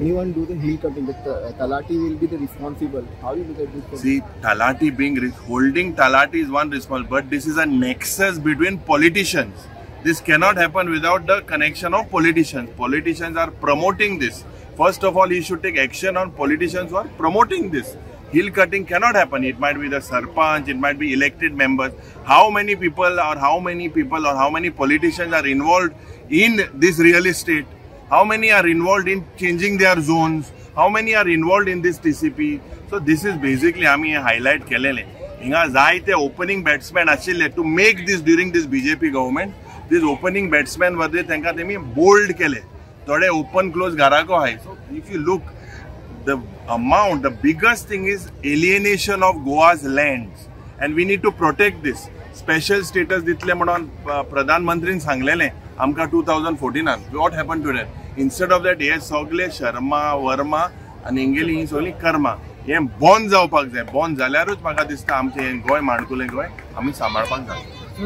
anyone do the hill cutting, the Talati will be the responsible. How you look at this? See, Talati being holding Talati is one response, but this is a nexus between politicians. This cannot happen without the connection of politicians. Politicians are promoting this. First of all, he should take action on politicians who are promoting this. Hill cutting cannot happen. It might be the sarpanch, it might be elected members. How many people or how many people or how many politicians are involved in this real estate? How many are involved in changing their zones? How many are involved in this TCP? So this is basically आमी highlight केलेले. हिंगा जायते opening batsman आशिल्ले to make this during this BJP government. This opening batsman वरवीं तांकां तेमी bowled केले. थोडे ओपन क्लोज घराको आहाय. So if you look the amount, the biggest thing is alienation of Goa's lands, and we need to protect this. Special status दितले म्हणून प्रधानमंत्रीन सांगलेले आमकां 2014. What happen to that? Instead of that हे सगळे शर्मा वर्मा आनी हेंगेली ही सगळीं कर्मा हें बंद जावपाक जाय. बंद जाल्यारूच म्हाका दिसता आमचें हें गोंय, माणकुलें गोंय आमी सांबाळपाक जाय.